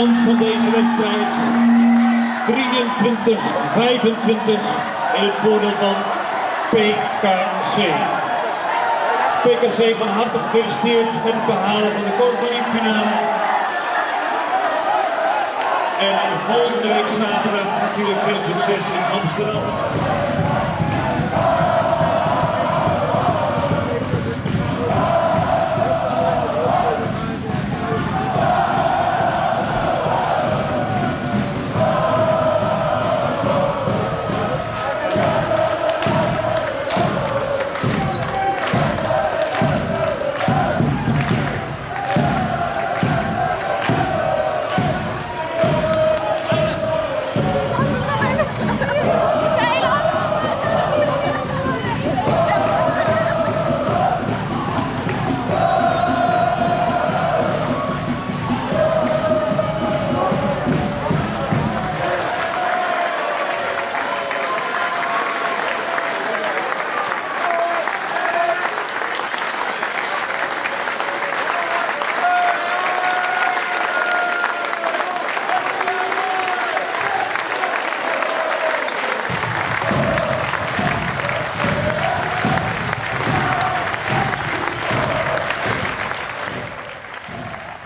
Eindstand van deze wedstrijd 23-25 in het voordeel van PKC. PKC van harte gefeliciteerd met het behalen van de Korfballeague finale. En volgende week zaterdag natuurlijk veel succes in Amsterdam.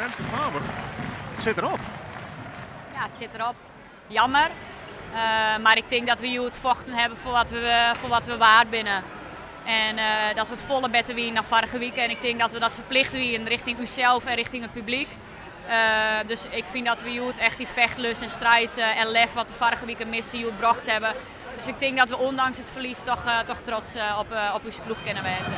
Femke Faber, it sit derop. Ja, it sit derop. Jammer. Mar ik tink dat we hjoed fochten hawwe foar wat we waard binne. En dat we folle better wienen dan foarige wike. En ik tink dat we dat ferplicht wienen rjochting ússels en rjochting it publyk. Dus ik fyn dat we hjoed echt dy fechtlust en striid en lef wat we foarige wike misten hjoed brocht hawwe. Dus ik tink dat we ûndanks it ferlies toch trots op ús ploech kinne wêze.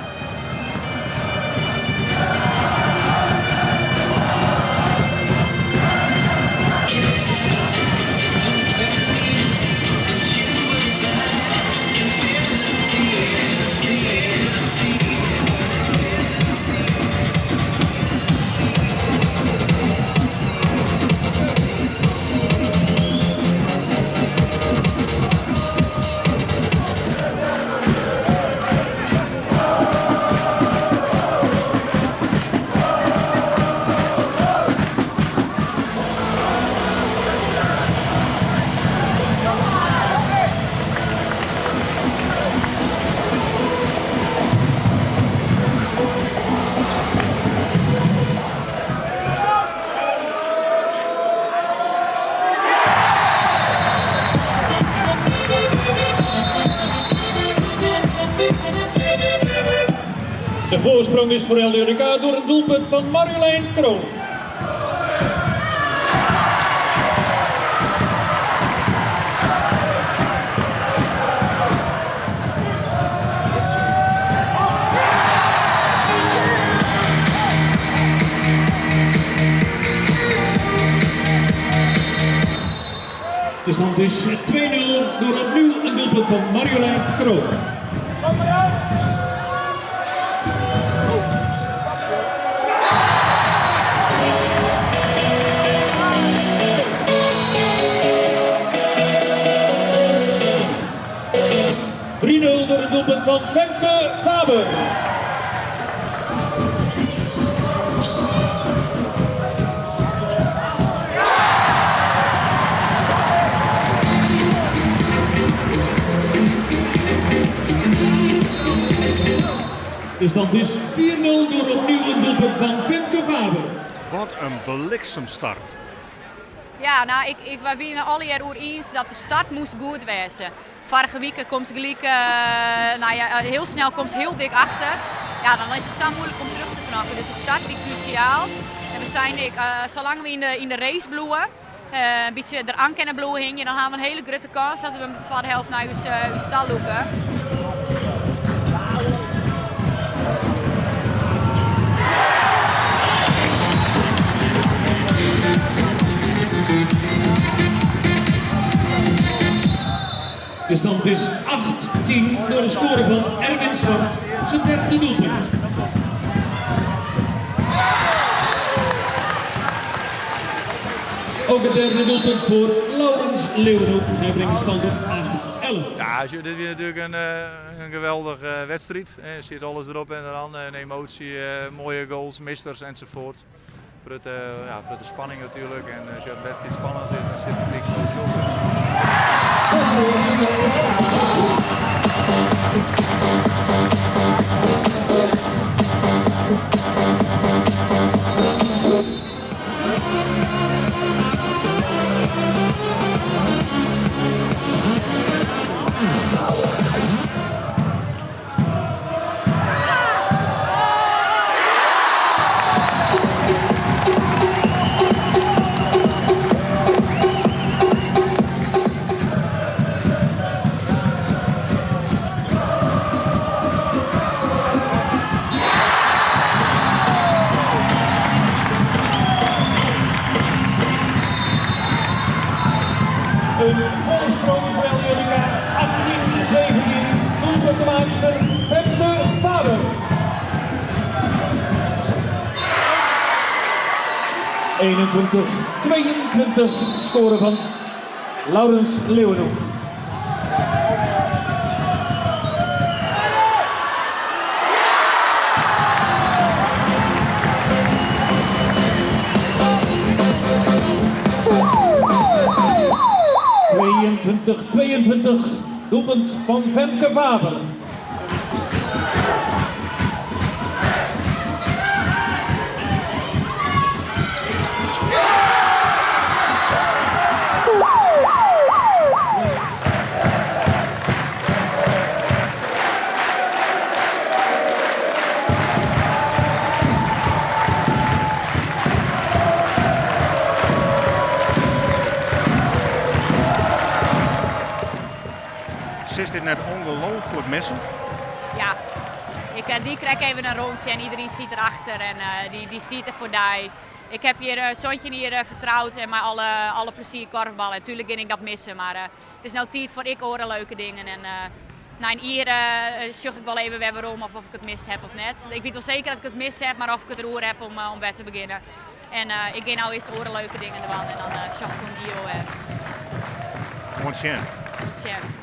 De voorsprong is voor LDODK door een doelpunt van Marjolein Kroon. De stand is 2-0 door opnieuw een doelpunt van Marjolein Kroon. 3-0 door een doelpunt van Femke Faber. De stand is 4-0 door opnieuw een doelpunt van Femke Faber. Wat in bliksemstart. Ja, no, ik, wy wiene allegear oer iens dat de start moast goed wêze. Foarige wike komst gelyk, no ja, hiel snel komst hiel dik achter. Ja, dan is it sa muoilik om terug te knokken. Dus de start wie krúsjaal. En we seinen ek, salang't we yn de race bliuwe, in bytsje deroan kinne bliuwe hingjen, dan hawwe we in hiele grutte kâns dat we him de twadde helte nei ús ta lûke. De stand is 8-10 door de score van Erwin Zwart, zijn derde doelpunt. Ook het derde doelpunt voor Laurens Leeuwenhoek. Hij brengt de stand op 8-11. Ja, dit wie natuerlik in geweldige wedstriid. Er sit alles derop en deroan. In emoasje, moaie goals, missers ensafoart. Prutte, ja, prutte spanning natuerlik. En as de wedstriid spannend is, dan sit it publyk sowieso Een voorsprong voor LDODK 18-17. Doelpuntenmaakster Femke Faber. 21-22 score van Laurens Leeuwenhoek. 22-22, doelpunt van Femke Faber. Is dit net ongelooflik missen? Ja, ik, die krijg even een rondje en iedereen zit erachter en die ziet er voor die. Ik heb hier Sontje hier vertrouwd en maar alle plezier korfballen. Natuurlijk ging ik dat missen, maar het is nou tijd voor ik horen leuke dingen. En na een uur zoek ik wel even weer waarom of ik het mist heb of net. Ik weet wel zeker dat ik het mis heb, maar of ik het roer heb om weer te beginnen. En ik ga nou eens oren leuke dingen ervan en dan zoek ik een deal. Oant sjen. Oant sjen.